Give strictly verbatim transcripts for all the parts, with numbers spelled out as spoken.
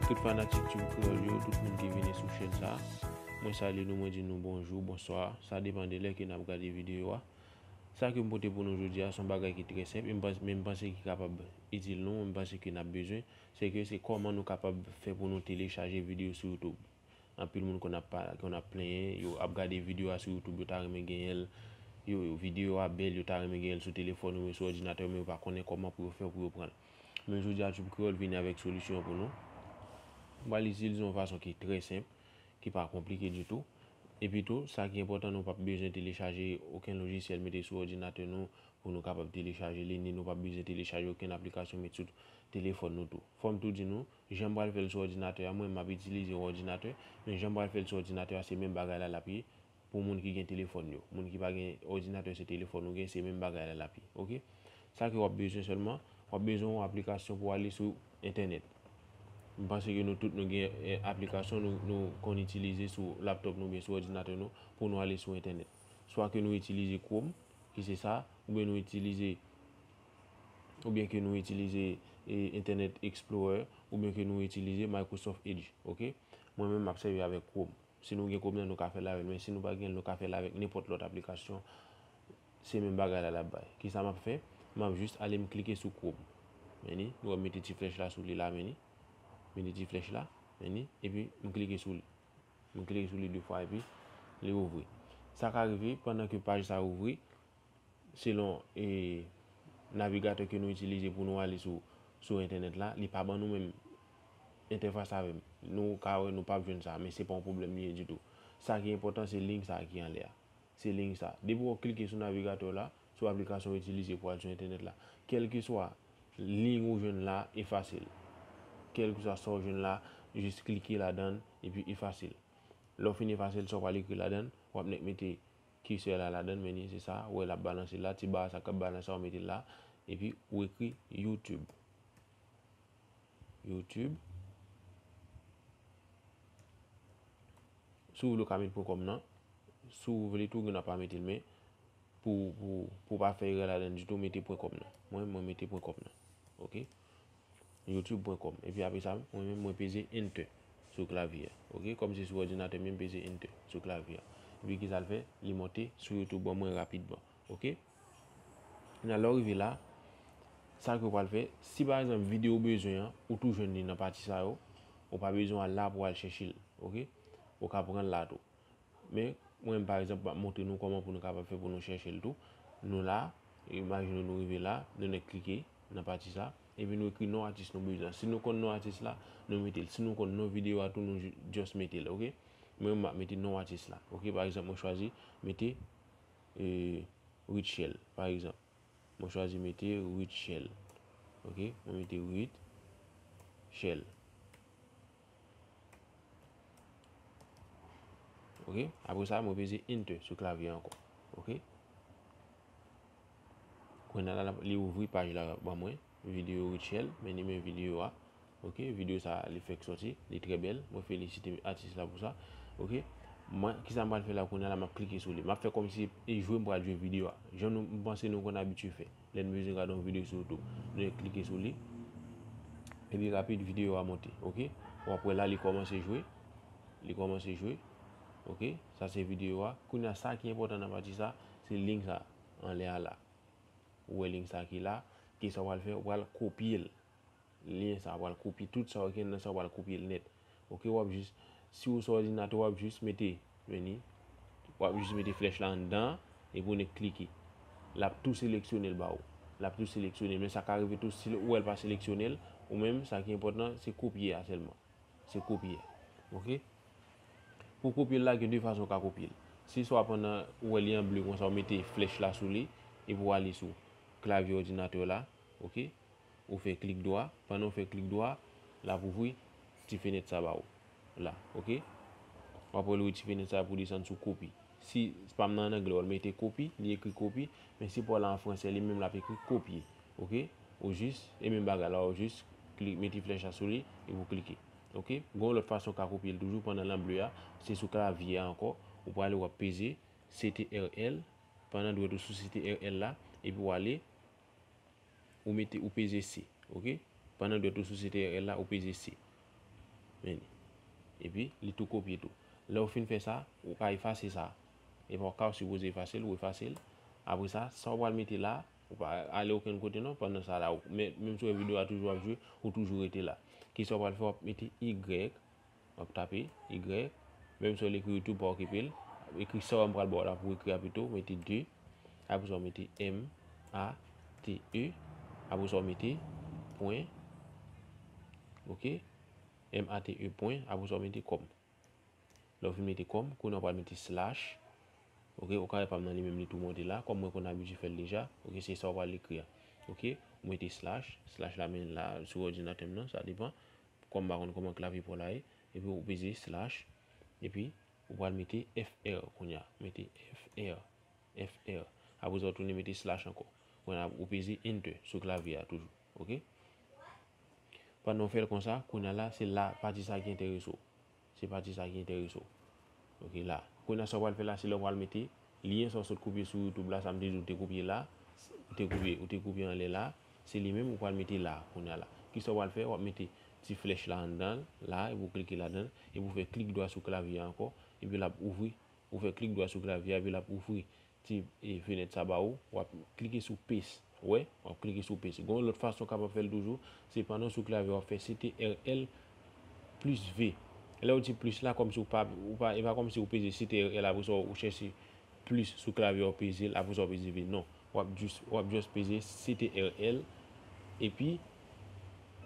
Tout fanatik Tube Kreyòl yo, tout moun ki vini sou chèn sa, mwen salye nou, mwen di nou bonjou, bonswa. Sa depann de lè ke n ap gade videyo a. Sa ke m pote pou nou jodi a, se yon bagay ki trè senp, e m panse, men m panse ki kapab itil nou, m panse ke n ap bezwen, se ke se kòman nou kapab fè pou nou telechaje videyo sou YouTube. Anpil moun konn ap pa-, konn ap plenyen, yo ap gade videyo a sou YouTube, yo ta renmen genyen l, yo, yo, videyo a bèl, yo ta renmen genyen l sou telefòn yo, men sou òdinatè yo, men yo pa konnen kòman pou yo fè pou yo pran l. Men jodi a, Tube Kreyòl vini avèk solisyon an pou nou. M pral itilize yon fason ki trè senp, ki pa konplike ditou. Epi tou, sa ki enpòtan, nou p ap bezwen telechaje okenn lojisyèl mete sou òdinatè nou pou nou kapab telechaje li, ni nou p ap bezwen telechaje okenn aplikasyon met sou telefòn nou tou. Fò m tou di nou, jan m pral fè l sou òdinatè a, mwen m ap itilize yon òdinatè, men jan m pral fè l sou òdinatè a, se menm bagay la l ap ye pou moun ki gen telefòn yo. Moun ki pa gen òdinatè, se telefòn ou gen, se menm bagay la l ap ye. Oke? Sa ke w ap bezwen sèlman, w ap bezwen yon aplikasyon pou ale sou entènèt. M panse ke nou tout nou gen, eh, aplikasyon nou, nou konn itilize sou laptòp nou oubyen sou òdinatè nou pou nou ale sou entènèt. Swa ke nou itilize Chrome, ki se sa, oubyen nou itilize, oubyen ke nou itilize, eh, Internet Explorer, oubyen ke nou itilize Microsoft Edge, oke? Mwen menm, m ap sèvi avèk Chrome. Si nou gen Chrome nan, nou ka fè l avè l, men si nou pa gen l, nou ka fè l avèk nenpòt lòt aplikasyon. Se menm bagay la l ap bay. Kisa m ap fè? M ap jis ale m klike sou Chrome. Men ni, nou wè m mete ti flèch la sou li la, men ni. Mete ti flèch la, men ni, epi m klike sou li. M klike sou li de fwa epi li ouvri. Sa ka rive pandan ke paj sa ouvri, selon, e, navigatè ke nou itilize pou nou ale sou, sou entènèt la, li pa ban nou menm entèfas avè m. Nou ka wè nou p ap jwenn sa, men se pa yon pwoblèm li ye ditou. Sa ki enpòtan, se liy sa a ki anlè a. Se liy sa. Depi w klike sou navigatè w la, sou aplikasyon w itilize pou al sou entènèt la, kèlkeswa liy ou jwenn la, efase l. Kèlkeswa sa w jwenn la, jis klike ladan l, epi efase l. Lè w fin efase l, sa w pral ekri ladan l, w ap nèk mete kesè la ladan l, men ni se sa, ou wè l ap balanse la, ti ba sa k ap balanse a, w mete l la, epi ou ekri YouTube. YouTube. Si w vle w ka met pwen kòm nan. Si w vle tou, ou gen dwa pa mete l, men pou, pou, pou w pa fè erè ladan l ditou, mete pwen kòm nan. Mwen, mwen mete pwen kòm nan. Oke? YouTube pwen kòm. Epi apre sa, mwen menm, mwen peze Enter sou klavye a. Oke? Kòm se sou òdinatè, men m peze Enter sou klavye a. Epi kisa l fè? Li monte sou YouTube ban mwen rapidman. Oke? Kounye a, lè w rive la, sa ke w pral fè, si pa egzanp videyo w bezwen an, ou tou jwenn li nan pati sa yo, ou pa bezwen al la pou w al chèche l, oke? Ou ka pran l la tou. Men, mwen menm, pa egzanp, m ap montre nou kòman pou nou kapab fè pou nou chèche l tou. Nou la, imajine nou rive la, nou nèk klike nan pati sa, epi nou ekri non atis nou bezwen an. Si nou konn non atis la, nou mete l. Si nou konn non videyo a tou, nou ju-, just mete l, oke? Mwen menm, m ap mete non atis la, oke? Pa egzanp, mwen chwazi mete, e, Rutshelle, pa egzanp. Mwen chwazi mete Rutshelle. Oke, mwen mete Rutshelle. Oke, apre sa, mwen peze Enter sou klavye ankò. Oke. Kounye a la, li ouvri paj la ban mwen. Videyo Rutshelle, men ni men videyo a. Oke, videyo sa a, li fèk sòti, li trè bèl. Mwen felisite atis la pou sa. Oke, mwen, kisa m pral fè la kounye a la, m ap klike sou li. M ap fè kòmsi e jwe m pral jwe videyo a. Jan nou, m panse nou konn abitye fè. Lè n bezwen gade yon videyo sou YouTube, nou klike sou li. Epi rapid, videyo a monte. Oke, w ap wè la, li kòmanse jwe. Li kòmanse jwe. Oke, sa se videyo a. Kounye a, sa ki enpòtan nan pati sa, se link sa, anlè a la. Ou wè link sa ki la. Kisa w pral fè? W pral kopye l. Lyen sa, w pral kopye tout sa w gen nan sa, w pral kopye l nèt. Oke, w ap jis, si w sou òdinatè, w ap jis mete, men ni, w ap jis mete flèch la anndan, epi w nèk klike. L ap tou seleksyone l ba ou. L ap tou seleksyone l, men sa ka rive tou, si ou wè l pa seleksyone l, ou menm, sa ki enpòtan, se kopye a sèlman. Se kopye a. Oke? Pou kopye l la, gen de fason w ka kopye l. Se swa pandan ou wè li an ble konsa, ou mete flèch la sou li, epi w ale sou klavye òdinatè w la, oke? Ou fè klik dwa. Pandan w fè klik dwa, l ap ouvri ti fenèt sa ba ou. La, oke? W ap wè l ouvri ti fenèt sa pou desann sou kopi. Si pa m nan an anglè, w al mete kopi, li ekri kopi, men si pa w la an fransè, li menm l ap ekri kopye. Oke? Ou jis, e menm bagay la, ou jis kli-, mete flèch la sou li, epi w klike. Oke? Gen yon lòt fason w ka kopye l toujou pandan l an ble a, se sou klavye a ankò, ou prale, w ap peze C T R L, pandan dwèt ou sou C T R L la, epi w ale, ou mete, ou peze C, oke? Pandan dwèt ou sou C T R L la, ou peze C. Men li. Epi, li tou kopye tou. Lè w fin fè sa, ou ka efase sa. E pa w ka sipoze efase l, ou efase l. Apre sa, sa w pral mete la, ou pa ale okenn kote non, pandan sa la, ou, men, menm si w wè videyo a toujou ap jwe, ou toujou rete la. Kisa w pral fè, w ap mete Y, w ap tape Y, menm si w li ekri YouTube, pa okipe l, ekri sa w m pral ba w la pou w ekri a pito, w mete de, apre sa w mete M A T E, apre sa w mete pwen, oke, M A T E pwen, apre sa w mete kòm. Lè w fin mete kòm, kounye a w pral mete slash. Oke, ou ka wè pa m nan li menm li tou monte la, kòm mwen konn abitye fè l deja. Oke, se sa w pral ekri a. Oke, ou mete slash, slash la men la sou òdinatè m nan, sa depan. Kòm m pa konn kòman klavye pa w la ye, epi ou peze slash, epi ou pral mete F R kounye a. Mete F R, F R. Apre sa, w tounen mete slash ankò. Kounye a, ou peze enter sou klavye a toujou. Oke? Pandan w fè l konsa, kounye a la, se la, pati sa ki enterese w. Se pati sa ki enterese w. Oke, la. Kounye a, sa w pral fè la, se lè w pral mete lyen sa w sot kopye sou YouTube la, sa m te di w te kopye la, ou te kopye, ou te kopye anlè la, se li menm ou pral mete la, kounye a la. Kisa w pral fè? W ap mete ti flèch la anndan, la, epi w klike ladan l, epi w fè klik dwa sou klavye a ankò, epi l ap ouvri. Ou fè klik dwa sou klavye a, epi l ap ouvri ti, e, fenèt sa ba ou, w ap klike sou paste. Ou wè? W ap klike sou paste. Gon lòt fason w kapab fè l toujou, se pandan w sou klavye a, w ap fè C T R L plis V. Lè w di plis la, kòmsi w pa, ou pa, e pa kòmsi w peze C T R L, apre sa w chèche plis sou klavye a, w peze l, apre sa w peze V. Non. W ap jis, w ap just peze C T R L, epi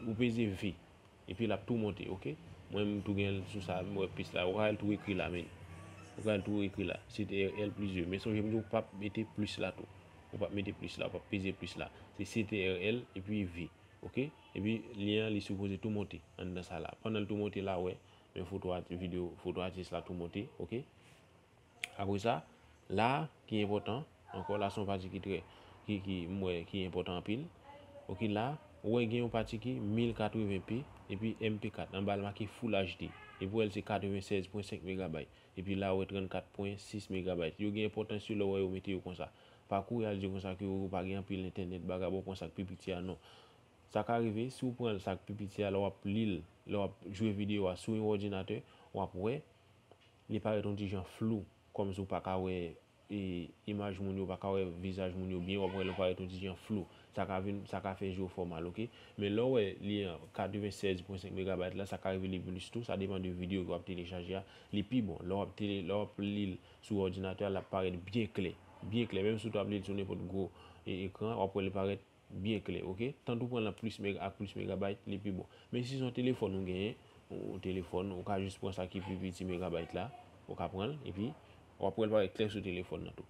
ou peze V. Epi l ap tou monte, oke? Mwen, m tou gen l sou sa, m wè plis la. Ou ka wè l tou ekri la, men. Ou ka wè l tou ekri la. C T R L plis V. Men sonje m di w p ap mete plis la tou. Ou p ap mete plis la, ou p ap peze plis la. Se C T R L epi V, oke? Epi lyen an, li sipoze tou monte anndan sa la. Pandan l tou monte la, wè, men foto a, videyo, foto atis la tou monte, oke? Apre sa, la ki enpòtan, ankò la se yon pati ki trè, ki, ki, m wè ki enpòtan anpil. Oke, la, ou wè gen yon pati ki mil katreven P, epi M P kat, anba l make Full H D. Epi w wè l se katreven sèz pwen senk megabayt. Epi la, ou wè trannkat pwen sis megabayt. Yo gen enpòtans yo lè w wè yo mete yo konsa. Pa kouri al di konsa ke yo pa gen anpil entènèt, bagay bon konsa k pi piti a, non. Sa ka rive, si w pran l sa k pi piti a, lè w ap li l, lè w ap jwe videyo a sou yon òdinatè, w ap wè, li parèt yon ti jan flou, kòmsi w pa ka wè, e, imaj moun yo, w pa ka wè vizaj moun yo byen, w ap wè l parèt yon ti jan flou. Sa ka vin, sa ka fè je w fè w mal, oke? Men lè w wè li an katreven sèz pwen senk megabayt la, sa ka rive li plis tou, sa depann de videyo ke w ap telechaje a, li pi bon. Lè w ap tele, lè w ap li l sou òdinatè a, l ap parèt byen klè, byen klè. Menm si w t ap li l sou nenpòt gwo, e, ekran, w ap wè li parèt byen klè, oke? Tande w pran l an plis mega, ak plis megabayt, li pi bon. Men si se yon telefòn ou genyen, yon telefòn, ou ka jis pran sa ki pi piti megabayt la, ou ka pran l, epi w ap wè l parèt klè sou telefòn nan tou.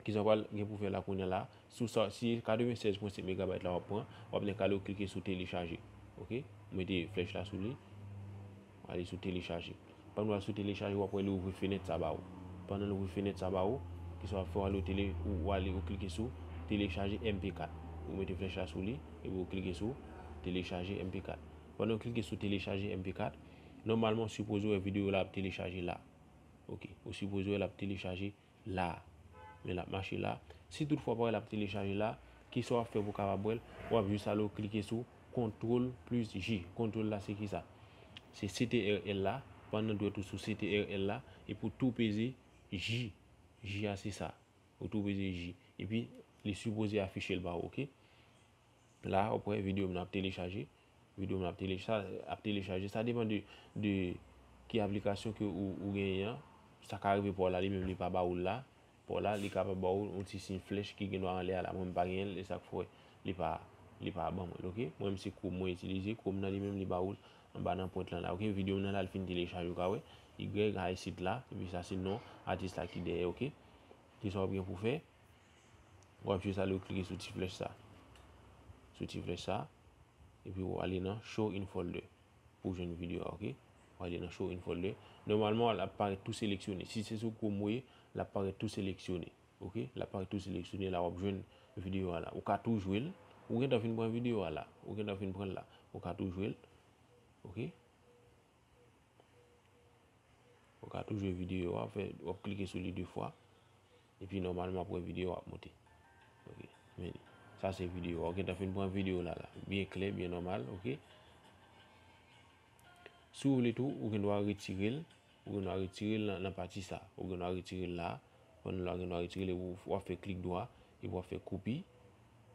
Kisa w pral gen pou fè la kounye a la? Sou sa, si katreven sèz pwen senk megabayt la w ap pran, w ap nen k ale w klike sou telechaje, oke? Ou mete flèch la sou li, w ale sou telechaje. Pandan w al sou telechaje, w ap wè li ouvri fenèt sa ba ou. Pandan l ouvri fenèt sa ba ou, kisa w ap fè, w ale w tele, ou, ou ale, ou klike sou telechaje M P kat. Ou mete flèch la sou li, epi w klike sou telechaje M P kat. Pandan w klike sou telechaje M P kat, nòmalman w sipoze wè videyo la ap telechaje la. Oke, ou sipoze wè l ap telechaje la. Men l ap mache la. Si toutfwa w pa wè l ap telechaje la, kisa w ap fè pou w kapab wè l? W ap jis ale w klike sou kontwòl plis J. Kontwòl la se kisa? Se C T R L la. Pandan dwèt ou sou C T R L la, epi w tou peze J. J a se sa. Ou tou peze J. Epi, li sipoze afiche l ba ou, oke? La, w ap wè videyo m nan ap telechaje. Videyo m nan ap tele-, sa, ap telechaje. Sa depann de, de ki aplikasyon ke ou, ou genyen an. Sa ka rive pa w la, li menm li pa ba ou l la. Pa w la, li kapab ba ou yon ti siy flèch ki gendwa anlè a la. Mwen, m pa genyen l, e sa k fè li pa, li pa ban mwen l, oke? Mwen, m se Chrome mwen itilize. Chrome nan li menm, li ba ou l anba nan pwent lan la, oke? Videyo m nan la, l fin telechaje, ou ka wè. Y a isit la, epi sa se non atis la ki dèyè, oke? Kisa w ap gen pou fè? W ap jis ale w klike sou ti flèch sa. Sou ti flèch sa. Epi w ale nan Show in Folder pou w jwenn videyo a, oke? W ale nan Show in Folder. Nòmalman, l ap parèt tou seleksyone. Si se sou Chrome ou ye, l ap parèt tou seleksyone. Oke? L ap parèt tou seleksyone. La w ap jwenn videyo a la. Ou ka tou jwe l. Ou gentan fin pran videyo a la. Ou gentan fin pran l la. Ou ka tou jwe l. Oke? Ou ka tou jwe videyo a, w ap fè, w ap klike sou li de fwa. Epi nòmalman apre videyo a ap monte. Oke, men li. Sa se videyo a. Ou gentan fin pran videyo la la. Byen klè, byen nòmal, oke. Si w vle tou, ou gen dwa retire l, ou gen dwa retire l nan, nan pati sa. Ou gen dwa retire l la, pandan la, ou gen dwa retire l, epi w, w ap fè klik dwa, epi w ap fè kopi.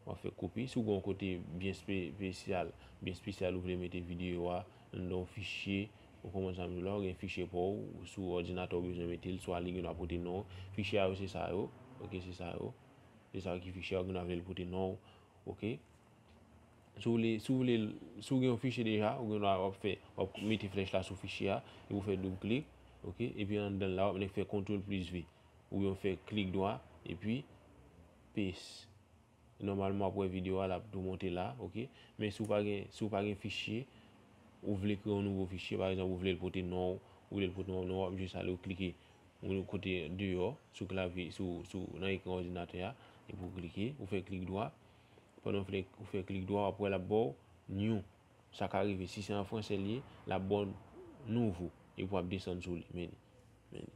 W ap fè kopi. Si w gen yon kote byen espe-, espesyal, byen espesyal ou vle mete videyo a, anndan yon fichye, ou konprann sa m di w la, ou gen fichye pa w, sou òdinatè ou bezwen mete l, swa li gen dwa pote non w. Fichye a yo, se sa yo, oke, se sa yo. Se sa yo ki fichye a, ou gen dwa vle l pote non w, oke. Si w vle, si w vle, si w gen yon fichye deja, ou gen dwa w ap fè, w ap mete flèch la sou fichye a, epi w fè doub klik, oke, epi anndan l la, w ap nèk fè kontwòl plis V, oubyen w fè klik dwa, epi paste. Nòmalman, w ap wè videyo a, l ap tou monte la, oke. Men si w pa gen, si w pa gen fichye, ou vle kreye yon nouvo fichye, pa egzanp, ou vle l pote non w, ou vle l pote non w, w ap jis ale, w klike yon kote deyò, sou klavye, sou, sou, nan ekran òdinatè a, epi w klike, ou fè klik dwa. Pandan w fè, ou fè klik dwa, w ap wè l ap ba w new. Sa ka rive, si se an fransè l ye, l ap ba w nouvo, epi w ap desann sou li, men li, men li,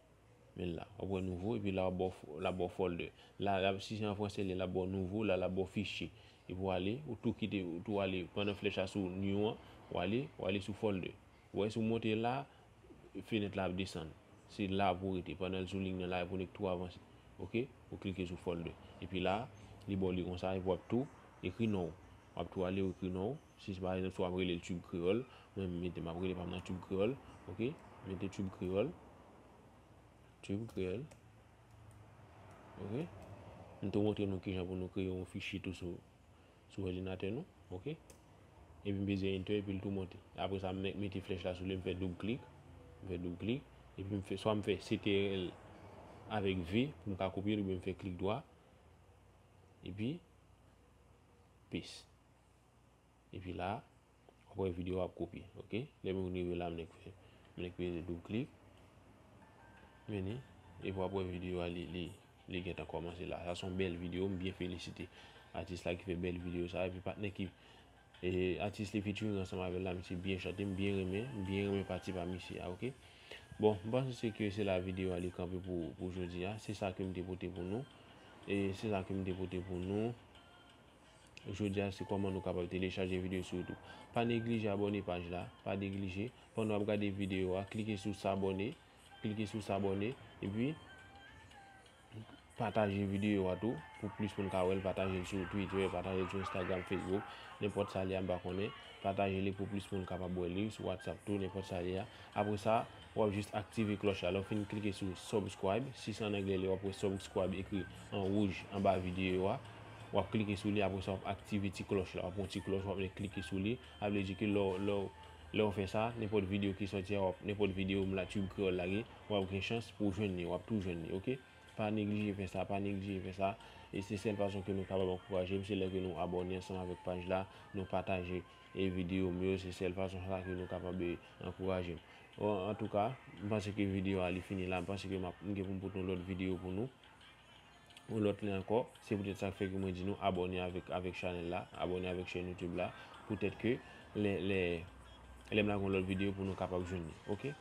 men l la. W ap wè nouvo, epi la, w ap ba w fo-, l ap ba w folder. La, la, si se an fransè l ye, l ap ba w nouvo, la, l ap ba w fichye. Epi w ale, ou tou kite, ou tou ale, pandan flèch la sou new an, w ale, w ale sou folder. Ou wè, si w monte la, fenèt la ap desann. Se la pou w rete. Pandan l sou liy nan la, pou nèk tou avanse. Oke? Ou klike sou folder. Epi la, li ba w li konsa, epi w ap tou ekri non w. W ap tou ale, ou ekri non w. Si se pa egzanp, si w ap rele l Tube Kreyòl, mwen m mete, m ap rele pa m nan Tube Kreyòl. Oke? Mete Tube Kreyòl. Tube Kreyòl. Oke? M tou montre nou kijan pou nou kreye yon fichye tou sou sou òdinatè nou, oke? Epi m peze enter, epi l tou monte. Apre sa, m mete flèch la sou li, m fè doub klik, m fè doub klik, epi m fè, swa m fè C T R L avèk V pou m ka kopye l, oubyen m fè klik dwa, epi paste. Epi la, w ap wè videyo a ap kopye, oke? Lè m rive la, m nèk fè, m nèk peze doub klik. Vini, epi w ap wè videyo a, li, li, li gentan kòmanse la. Sa se yon bèl videyo, m byen felisite atis la ki fè bèl videyo sa, epi patnè ki, e, atis li featuring ansanm avè l la, misye byen chante, m byen renmen, m byen renmen pati pa misye a, oke? Bon, m panse ke se la videyo a li kanpe pou, pou jodi a. Se sa ke m te pote pou nou. E se sa ke m te pote pou nou. Jodi a, se kòman nou kapab telechaje videyo sou YouTube. Pa neglije abòne paj la, pa neglije. Pandan w ap gade videyo a, klike sou s'abonner, klike sou s'abonner, epi pataje videyo a tou, pou plis moun ka wè l, pataje l sou Twitter, pataje l sou Instagram, Facebook, nenpòt sa li a, m pa konnen. Pataje li pou plis moun kapab wè li, sou WhatsApp tou, nenpòt sa li a. Apre sa, w ap jis aktive klòch la. Lè w fin klike sou subscribe, si se an anglè li, w ap wè subscribe ekri an wouj anba videyo a. W ap klike sou li, apre sa, w ap aktive ti klòch la. W ap pran ti klòch, w ap vin klike sou li. Sa vle di ke lè w, lè w, lè w fè sa, nenpòt videyo ki sòti a, w ap, nenpòt videyo m la, Tube Kreyòl lage, w ap gen chans pou w jwenn li, w ap tou jwenn li, oke? Pa neglije fè sa, pa neglije fè sa. E se sèl fason ke nou kapab ankouraje m, se lè ke nou abòne ansanm avèk paj la, nou pataje e videyo m yo, se sèl fason sa ke nou kapab, e, ankouraje m. Bon, antouka, m panse ke videyo a li fini la, m panse ke m ap, m gen pou m pote yon lòt videyo pou nou, yon lòt lè ankò. Se poutèt sa k fè ke mwen di nou abòne avèk, avèk chanèl la, abòne avèk chèn YouTube la, poutèt ke lè, lè, lè m lage yon lòt videyo pou nou kapab jwenn li, oke?